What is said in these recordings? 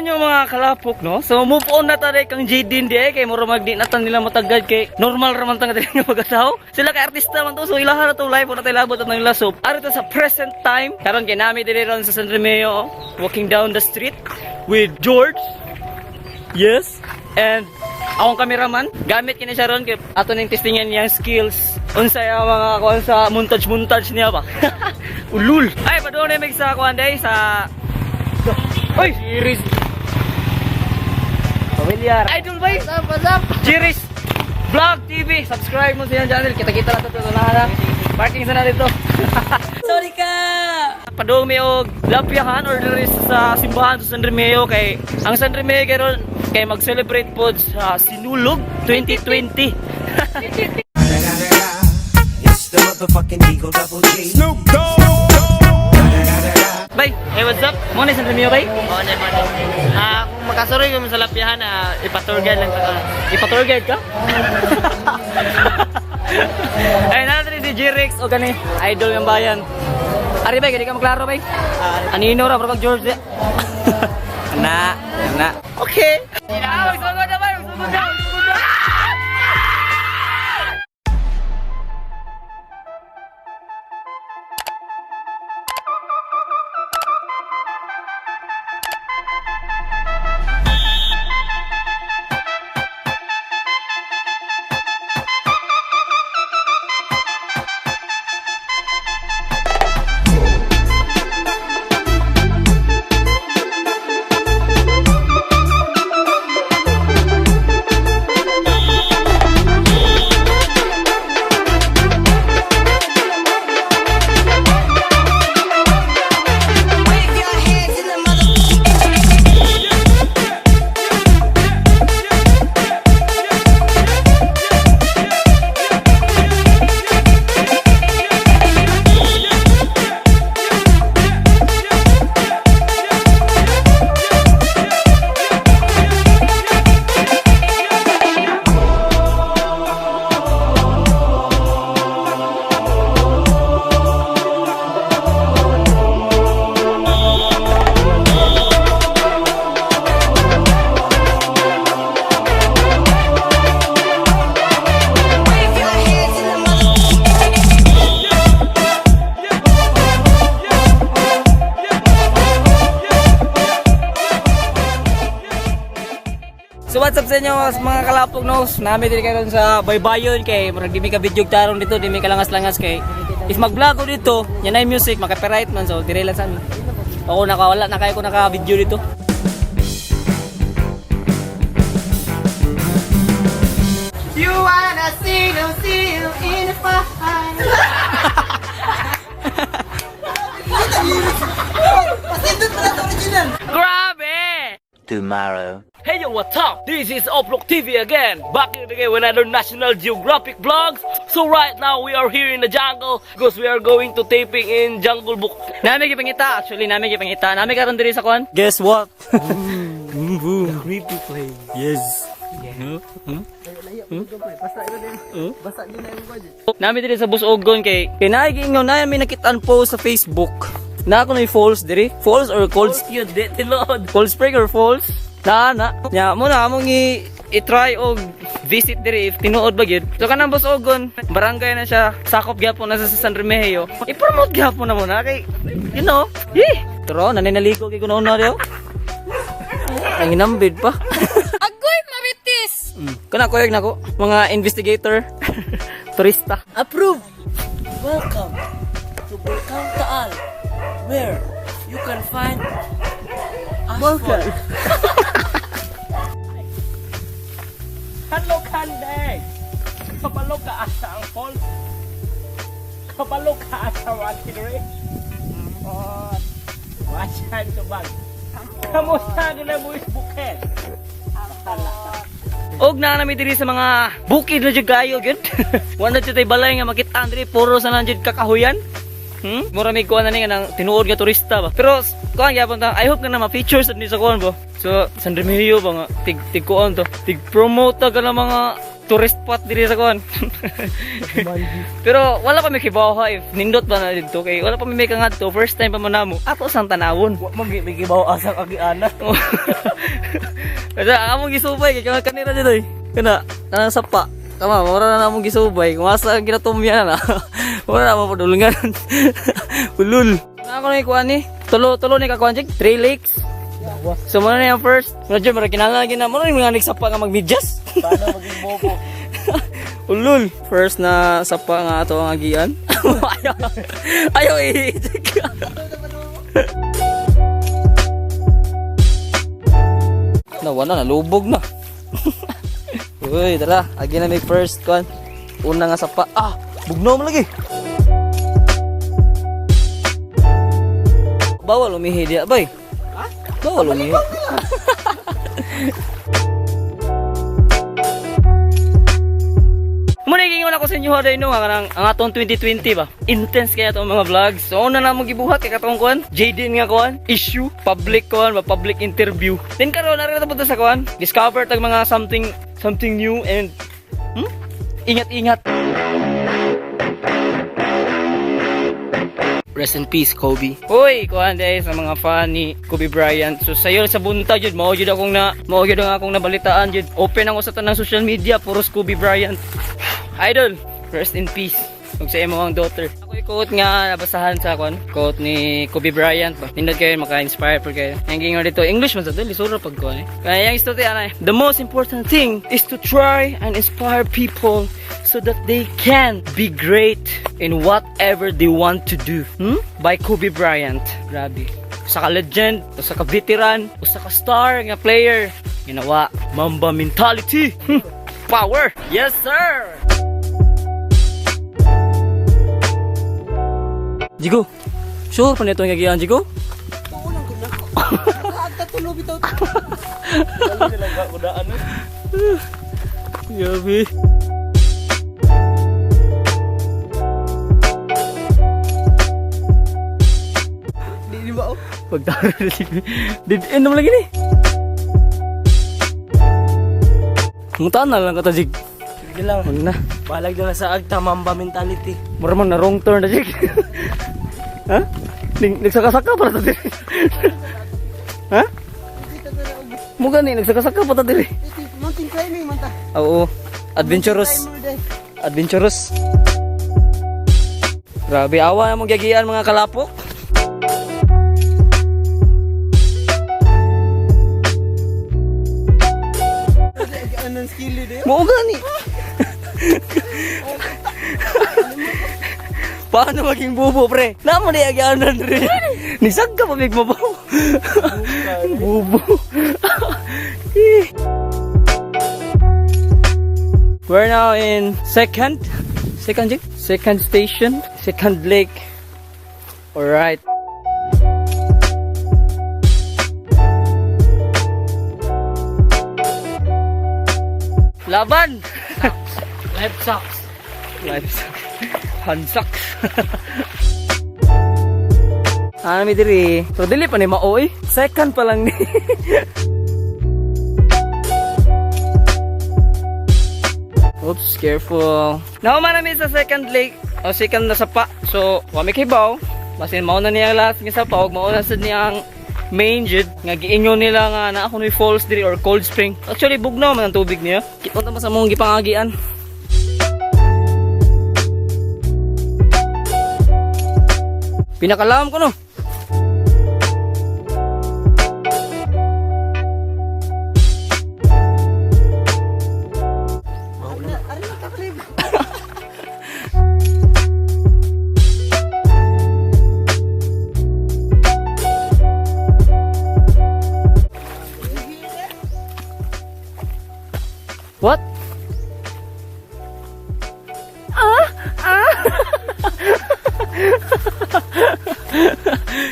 inyo, mga kalapok, no? So move on na tayo kang Jaden di eh, kay mura magdi na tan nila matagad kay normal ra man tang diri nga magataw. Sila kay artista man to, so ilaha na to live na tayo labot at nang nila. So ari ta sa present time karon kay nami diri ron sa San Remeo, walking down the street with George. Yes. And akong cameraman, gamit kini siya ron kay ato ning testingan niyang skills unsay ang mga kuan sa montage-montage niya ba. Ulul. Ay, padung na mig sa kuan day sa. Oy, Jiris. Familiar. Idol bay. What's up, what's up? Jiris Vlog TV. Subscribe mo sa iyang channel. Kita-kita lang sa na. Parking sa na dito. Sorry ka! Padung mi og lapyahan or diri sa simbahan sa San Remeo kay ang San Remeo karon kay mag-celebrate pod sa Sinulog 2020. It's the motherfucking Eagle Double G. Snoop Dogg. Bay, hey, what's up? Mo na San Remeo bay? Oo na, mo. Ah, kung makasuroy ko sa lapyahan, ipa-tour guide lang ka. Ipa-tour guide ka? Ay, natin si G-Rex o gani, idol ng bayan. Ari bay, gani ka maklaro bay? Anino ra, bro, George. Ana, ana. Okay. Ah, magsugod na bay, magsugod na, magsugod na. Wave your hands in the mother. Wave your hands in the mother. So what's up sa inyo mga kalapog nos? Nami diri karon sa Baybayon kay murag di mi ka video tarong dito, di mi kalangas-langas kay if mag-vlog ko dito, yan ay music, maka-copyright man, so dire lang sa amin. Ako nakawala na kayo ko naka-video dito. You wanna see no see you in the fire. Grabe! Tomorrow. Hey yo, what's up? This is Oplok TV again, back here again with another National Geographic vlogs. So right now we are here in the jungle because we are going to taping in Jungle Book. Nami gipangita, actually nami gipangita. Nami karon diri sa kuan. Guess what? Boom boom. The creepy place. Yes. Yeah. Huh? Huh? Nami diri sa Busogon kay kay naay giingon na may nakitaan post sa Facebook. Na ako na falls diri. Falls or cold Yun, di, tinuod. Cold spring or falls? Na na. Nya mo na among i-try og visit diri if tinuod ba gyud. So kanang Busogon, barangay na siya, sakop gyapon na sa San Remigio. I-promote gyapon na mo na kay you know. Eh, tro naninaligo kay kuno na diyo. Ang hinambid pa. Agoy, Marites! Kana kuyog nako, mga investigator, turista. Approve! Welcome to Bulkang Taal, where you can find asphalt. Hello Kande. Kabalo ka asa ang falls. Kabalo ka asa wa diri. Oh, wasan to bag. Kamusta gina mo is bukid? Og na nami diri sa mga bukid na jud kayo gyud. Wala jud tay balay nga makita diri, puro sa lang jud kakahuyan. Mura may kuan na ni nga nang tinuod nga turista ba. Pero kuan gyapon ta, I hope nga na ma-feature sad ni sa kuan ba. So San Remigio ba nga tig tig kuan to. Tig promote ta ka ng mga tourist spot diri sa kuan. Pero wala pa may kibaw ha if nindot ba na dito kay wala pa may kangadto, first time pa man namo. Ato sang tanawon. Wa man gyud may kibaw asang agiana. Kasi ang among gisubay kay kanang kanira dito eh. Kana kanang sapa. Tama, mura na namong gisubay. Kung asa ang ginatumya na. Mura na mo padulungan. Ulul. Na ako na ikuan ni. Tulo tulo ni kakuan jig. Three lakes. So muna na yung first. Medyo mura kinahanglan gina. Mura ni mga nagsapa nga magmidyas. Paano maging bobo? Ulul. First na sapa nga ato ang agian. Ayaw. Ayaw i-check. Na wala na lubog na. Uy, tara. Agi na may first kon. Una nga sapa. Ah, bugnaw mo lagi. Bawal umihi diya, bay. Bawal umihi. Muna gingon ako sa inyo haday no nga kanang ang atong 2020 ba. Intense kaya atong mga vlogs. So una na mo gibuhat kay katong kuan, Jaden nga kuan, issue, public kuan, ba public interview. Then karon na rin punta sa kuan, discover tag mga something something new and ingat-ingat. Rest in peace, Kobe. Uy, kuan day sa mga fan ni Kobe Bryant. So sayo sa buntag jud mao jud akong na mao jud ang akong nabalitaan jud. Open ako sa tanang social media puros Kobe Bryant. Idol, rest in peace. Ug sa imo ang daughter. Ako quote nga nabasahan sa kon, quote ni Kobe Bryant ba. Nindot kayo maka-inspire pud kayo. Ang gingon dito English man sa to, lisura pag kuan eh. Kaya yang istorya ana, the most important thing is to try and inspire people so that they can be great in whatever they want to do. By Kobe Bryant. Grabe. Usa ka legend, usa ka veteran, usa ka star nga player. Ginawa Mamba mentality. Power. Yes, sir. Jigo. Sure pa nito nga giyan, Jigo? Tuulang ko na. Agta tulo bitaw. Grabe. Di di ba oh? Pagtaro na sige. Dead end naman lagi ni. Mutaan na lang ka ta, Jig. Sige lang. Huwag na. Balag na sa agta mamba mentality. Mura man na wrong turn na, Jig. Ha? Nagsakasaka pala ta diri. Ha? Muga ni, nagsakasaka pa ta diri. Mountain climbing man ta. Oo. Adventurous. Adventurous. Grabe, awa na mong giyagian mga kalapok. Anong skill di? Mao gani. Paano maging bubo, pre? Namo ni agyanan rin. Nisag ka pa big mo Bubo. We're now in second second Jig? Second station, second lake. All right. Laban. Life sucks. Life sucks. Hand sucks. Ano mi diri? So dili pa ni maoy. Second pa lang ni. Oops, careful. Nauma namin sa second lake o second na sapa. So, wa mi kibaw. Basin mauna niya ang lahat nga sapa og mauna sad niya ang main jud nga giingon nila nga naa kunoy falls diri or cold spring. Actually bugnaw man ang tubig niya. Kita man sa mong gipangagian. Pinakalam ko no. What? Ah! Ah!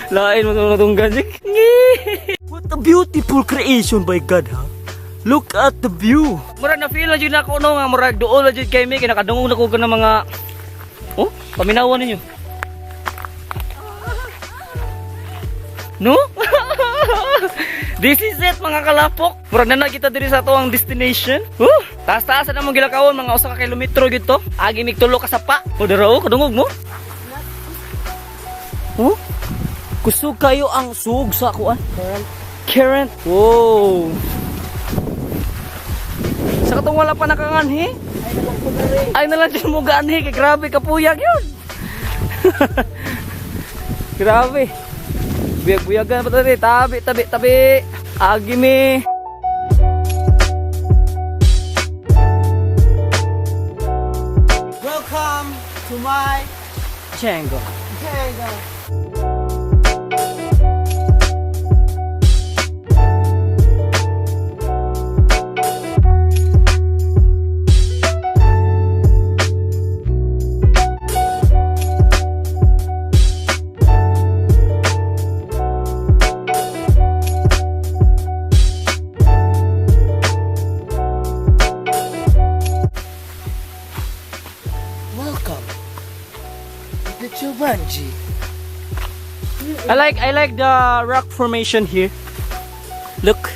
Lain mo itong natunggan, Jik. What a beautiful creation by God, ha? Look at the view. Murag na feel na jud nako no nga murag duol na jud kay mi kay nakadungog na ko ng mga. Oh, paminawan ninyo. No? This is it, mga kalapok. Murag na na kita diri sa atoang destination. Woo! Taas-taas na mong gilakawon, mga usa ka kilometro gito. Agi mig tulo ka sapa. O dira oh, kadungog mo. Oh? Kusog kayo ang sug sa kuan. Current. Current. Wow. Sa katong wala pa nakanganhi. Ay nalang dyan mo gaanhi kay grabe kapuyag yun. Grabe. Buyag-buyagan pa tabi, tabi, tabi, tabi. Agi mi. Welcome to my Django. jungle. Welcome to the Jumanji. I like the rock formation here. Look.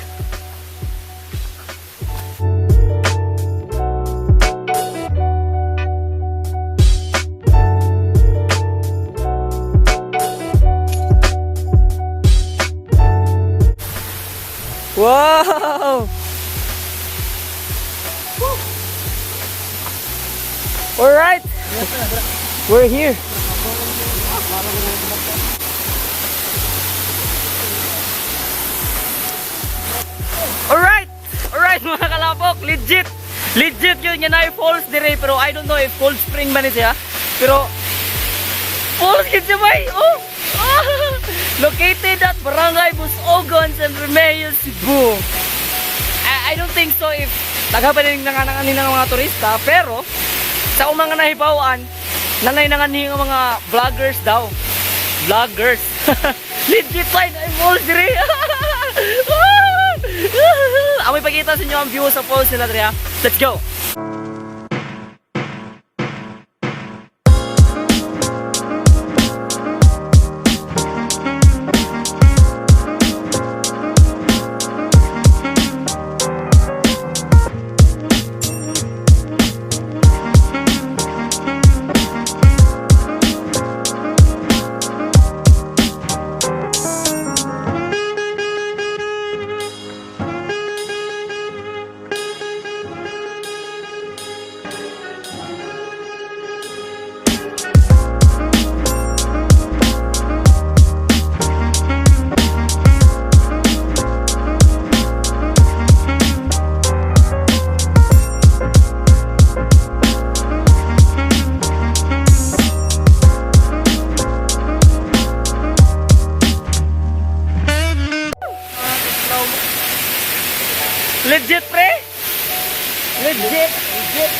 Wow! All right. We're here. Alright! Alright, mga kalapok, legit! Legit yun nga na falls dire, pero I don't know if cold spring man ni siya. Pero falls gid siya bay! Oh! Ah! Located at Barangay Busogon, San Remedios, Cebu. I don't think so if taga pa rin nanganganin ng mga turista, pero sa akong mga nahibawan, nanay nanganin ang mga vloggers daw. Vloggers. Legit line ay falls dire. Amoy pakita sa inyo ang view sa falls nila dire. Ha. Let's go. Legit, pre? Legit. Legit.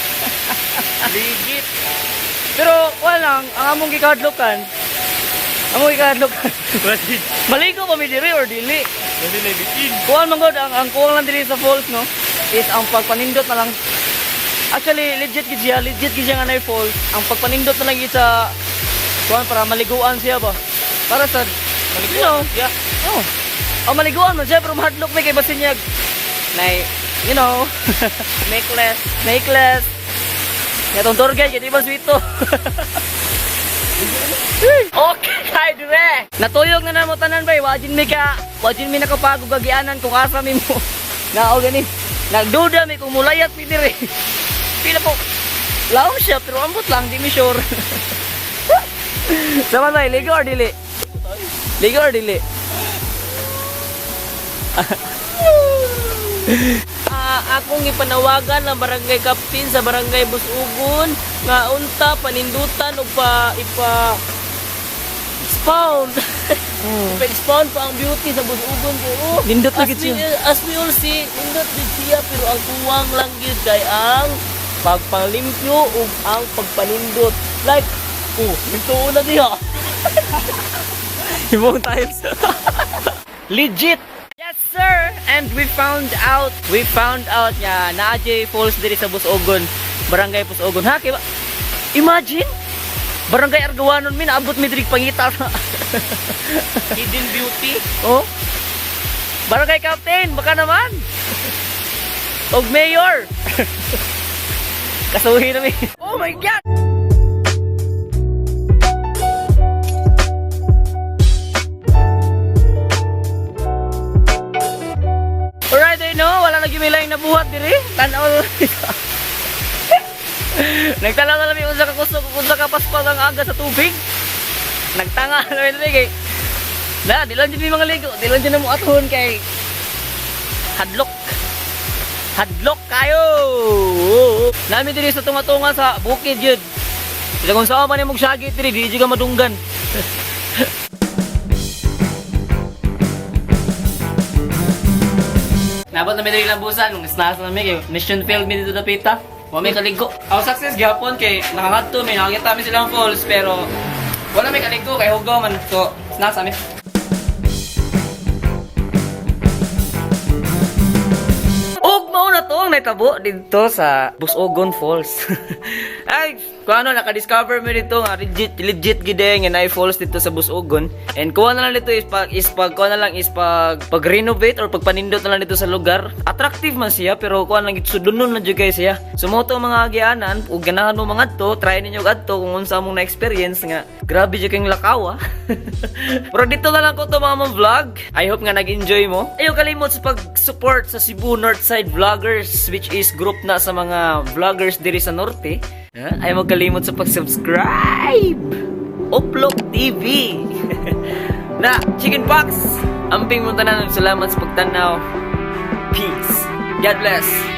Legit. Pero wala lang, ang among gikahadlokan. Among gikahadlokan. Maligo pa mi diri or dili? Kuan man gud ang kuwang lang diri sa falls, no, is ang pagpanindot na lang. Actually, legit gid siya, legit gid siya nga nay falls. Ang pagpanindot na lang gid sa kuan para maliguan siya ba. Para sa maliguan. Yeah. Oh. Oh, maliguan man siya pero mahadlok may kay basin niya nay, Necklace. Necklace. Nga tong tour guide, kaya di ba sweet to? Okay, kay dire. Natuyog na namo tanan bay, wajin mi nakapagog gagianan kung asa mi mo. Nao gani. Nagduda mi kung mulayat mi dire. Pila po. Laom siya pero ambot lang di mi sure. Sama bay, ligo or dili? Ligo or dili? Ah, akong ipanawagan ang barangay captain sa Barangay Busugon nga unta panindutan og pa ipa expound. Ipa-expound pa ang beauty sa Busugon kay oh. Nindot na as gid we, siya. as we all see, nindot gid siya pero ang kuwang lang gid kay ang pagpanglimpyo ug ang pagpanindot. Like, oh, mintuo na diha. Ibong tiles. Legit. Yes, sir. And we found out nga naa jay falls diri sa Busogon, Barangay Busogon. Ha, kay ba? Imagine Barangay Argawanon mi naabot mi diri pangita. Hidden beauty. Oh. Barangay Captain, baka naman. Og Mayor. Kasuhin namin. Oh my God! Alright, eh, no? Wala na gimilayng nabuhat diri. Tanaw na dito. Nagtanaw na lang unsa ka kusog ug unsa ka paspas ang aga sa tubig. Nagtanga na mi diri kay na, di lang jud mi mga ligo, di lang jud na mo athon kay hadlok. Hadlok kayo. Nami diri sa tunga-tunga sa bukid jud. Sila kung saan man imong syagit diri, di jud ka madunggan. Nabot na mi diri lambusan, nung snasa na mi kay mission failed mi dito dapita. Wa may kaligo. Ang success gyapon kay nakangadto mi, nakakita mi silang falls pero wala may kaligo kay hugaw man. So, snasa mi. Ug mao na to ang naitabo didto sa Busogon Falls. Ay, kung ano naka-discover mi dito nga legit legit gid eh, nga naay falls dito sa Busogon. And kuha na lang dito is pag kuha na lang is pag renovate or pagpanindot na lang dito sa lugar. Attractive man siya pero kuha lang gid sudlonon na jud kay siya. So mao to mga agianan ug ganahan mo mga to, try ninyo adto kung unsa mong na-experience nga grabe jud kayong lakaw ah. Pero dito na lang ko to mga mong vlog. I hope nga nag-enjoy mo. Ayaw kalimot sa pag-support sa Cebu Northside Vloggers, which is group na sa mga vloggers diri sa Norte. Ha? Ayaw magkalimot sa pag-subscribe! Uplok TV! Na, Chicken Pox! Amping mo tanan. Salamat sa pagtanaw. Peace. God bless.